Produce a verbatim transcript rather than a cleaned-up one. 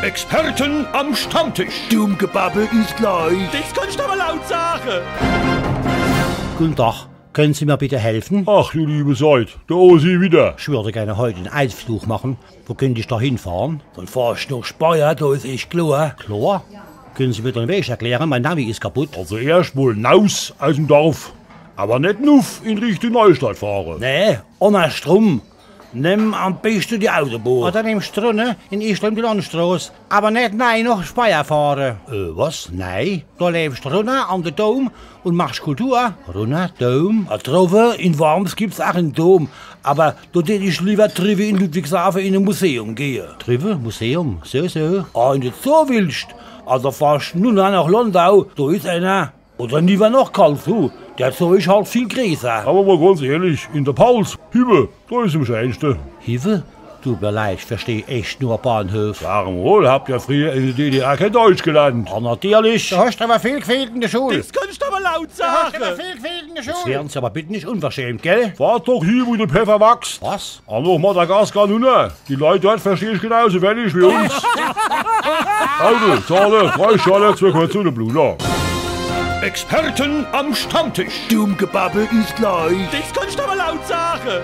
Experten am Stammtisch. Dumm Gebabbel is gleich. Des kannsch awwer laut sage. Guten Tag. Können Sie mir bitte helfen? Ach, du liebe Zeit, do is sie wieder. Ich würde gerne heute einen Ausflug machen. Wo könnte ich da hinfahren? Dann fahrsch noch Speyer, do is echt klar. Klar? Können Sie mir den Weg erklären? Mein Navi ist kaputt. Also erscht mol naus aus em Dorf, awwer net nuff in Richtung Neustadt fahre. Nee, annerschtrum. Nemm am beschte die Autobahn. Oder nemmsch drunne in Ischl die Landstroß. Awwer net nei noch Speyer fahre. Äh, was? Nei? Do läufsch runner an de Dom und machsch Kultur. Runner, Dom? Ah, drowwe in Worms gibt's ach en Dom. Awwer do tät ich liewer driwwe in Ludwigshafe in e Museum gehe. Driwwe? Museum? So, so. Ah, wenn du so willsch. Also fahrsch nunner nach Landau, do is ener. Oder niwwer noch Karlsruh. Der Zoo is halt viel greeßer. Awwer mol ganz ehrlich, in de Palz, hiwwe, do is am schänschte. Hiwwe? Tut mir leid, ich versteh echt nur Bahnhof. Warum wohl? Habt ihr frieher in de D D R kee Deutsch gelernt? Ah, natürlich. Du hast awwer viel gefehlt in de Schul. Des kannsch awwer laut sage. Du hast awwer viel gefehlt in de Schul. Jetzt werden Sie aber bitte nicht unverschämt, gell? Fahrt doch hie, wo de Peffer wachst. Was? Ah, noch Madagaskar nunner. Die Leit dort verstehsch genauso wenig wie uns. Also, zahle, drei Schorle, zwee Kötze und e Bluna. Experten am Stammtisch. Dumm Gebabbel is gleich. Des kannsch awwer laut sage.